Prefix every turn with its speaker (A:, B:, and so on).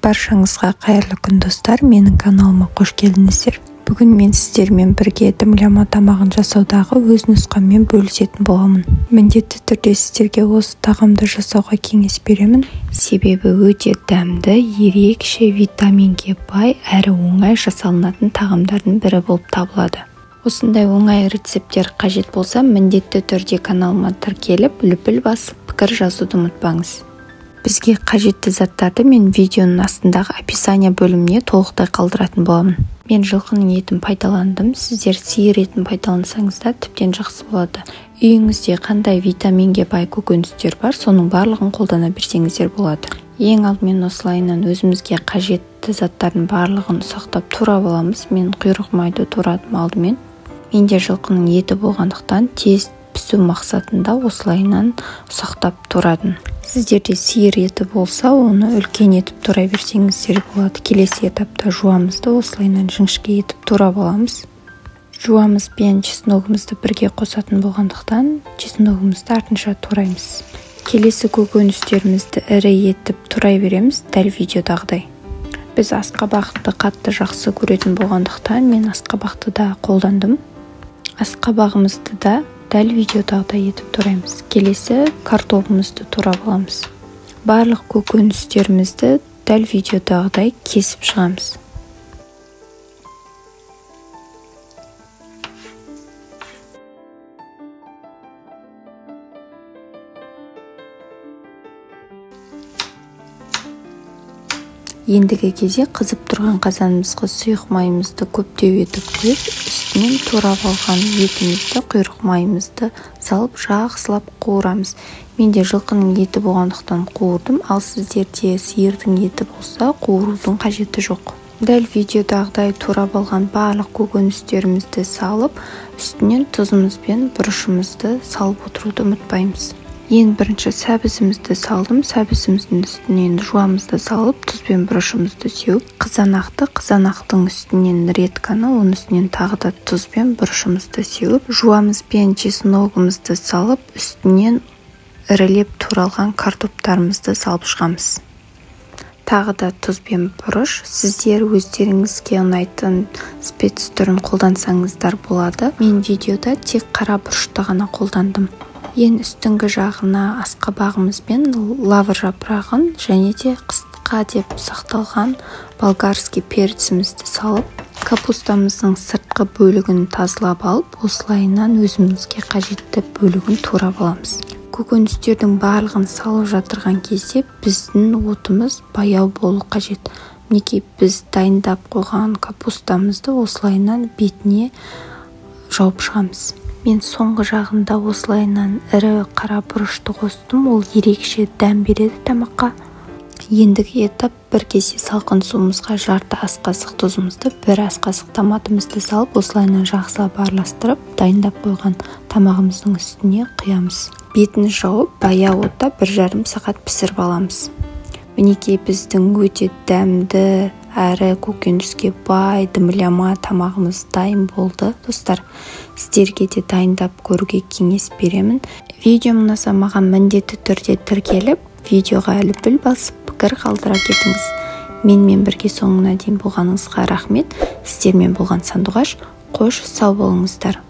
A: Баршаңызға қайырлы күн, достар! Менің каналыма қош келдіңіздер. Бүгін мен сіздермен бірге дымляма тамағын жасаудағы өз нұсқаммен бөлісетін боламын. Міндетті түрде сіздерге осы тағамды жасауға кеңес беремін. Себебі өте дәмді, ерекше витаминге бай әрі оңай жасалынатын тағамдардың бірі болып табылады. Осындай оңай рецепттер қажет болса, міндетті түрде каналыма тіркеліп, лүпіл басып, пікір жазуды ұмытпаңыз. Бізге қажетті заттарды мен видеоның астындағы описание бөліміне толықтай қалдыратын боламын. Мен жылқының етін пайдаландым, сіздер сиыр етін пайдалансаңыздар тіптен жақсы болады. Үйіңізде қандай витаминге бай көкөністер бар, соның барлығын қолдана берсеңіздер болады. Ең алдымен осылайынан өзімізге қажетті заттардың барлығын ұсақтап турап аламыз. Мен құйрық майды турадым алдымен. Менде жылқының еті болғандықтан тез пісу мақсатында осылайынан ұсақтап турадым. Сіздерде сиыр еті болса, оны үлкен етіп турай берсеңіздер болады. Келесі этапта жуамызды осылайынан жіңішке етіп турап аламыз. Жуамыз бен чесногымызды бірге қосатын болғандықтан чесногымызды артынша тураймыз. Келесі көкөністерімізді ірі етіп турай береміз, дәл видеодағыдай. Біз асқабақты қатты жақсы көретін болғандықтан мен асқабақты да қолдандым. Асқабағымызды да дәл видеодағыдай етіп тураймыз. Келесі картобымызды турап аламыз. Барлық көкөністерімізді дәл видеодағыдай кесіп шығамыз. Ендігі кезек қызып тұрған қазанымызға сұйық майымызды көптеу етіп құйып, үстінен турап алған етімізді, құйрық майымызды салып жақсылап қуырамыз. Менде жылқының еті болғандықтан қуырдым, ал сіздерде сиырдың еті болса, қуырудың қажеті жоқ. Дәл видеодағыдай турап алған барлық көкөністерімізді салып, үстінен тұзымыз бен бұрышымызды салып отыруды ұмытпаймыз. Ең бірінші сәбізімізді салдым. Сәбізіміздің үстінен жуамызды салып, тұз бен бұрышымызды сеуіп, қызанақты, қызанақтың үстінен редканы, оның үстінен тағы да тұз бен бұрышымызды сеуіп, жуамыз бен чесногымызды салып, үстінен ірілеп туралған картоптарымызды салып шығамыз. Тағы да тұз бен бұрыш. Сіздер өздеріңізге ұнайтын спец түрін қолдансаңыздар болады. Мен видеода тек қара бұрышты ғана қолдандым. Ең үстіңгі жағына асқабағымыз бен лавр жапырағын және де қысқа деп сақталған болгарский перцімізді салып, капустамыздың сыртқы бөлігін тазалап алып, осылайынан өзімізге қажетті бөлігін турап аламыз. Көкөністердің барлығын салып жатырған кезде біздің отымыз баяу болу қажет. Мінекей біз дайындап қойған капустамызды осылайынан бетіне жауып шығамыз. Мен соңғы жағында осылайынан ірі қара бұрышты қостым, ол ерекше дәм береді тамаққа. Ендігі этап бір кесе салқын суымызға жарты ас қасық тұзымызды, бір ас қасық томатымызды салып, осылайынан жақсылап араластырып, дайындап қойған тамағымыздың үстіне құямыз. Бетін жауып, баяу отта 1,5 сағат пісіріп аламыз. Мінекей біздің өте дәмді әрі көкөніске бай дымляма тамағымыз дайын болды. Достар, сіздерге де дайындап көруге кеңес беремін. Видеом ұнаса маған міндетті түрде тіркеліп, видеоға лүпіл басып, пікір қалдыра кетіңіз. Менімен бірге соңына дейін болғаныңызға рахмет. Сіздермен болған Сандуғаш. Қош, сау болыңыздар.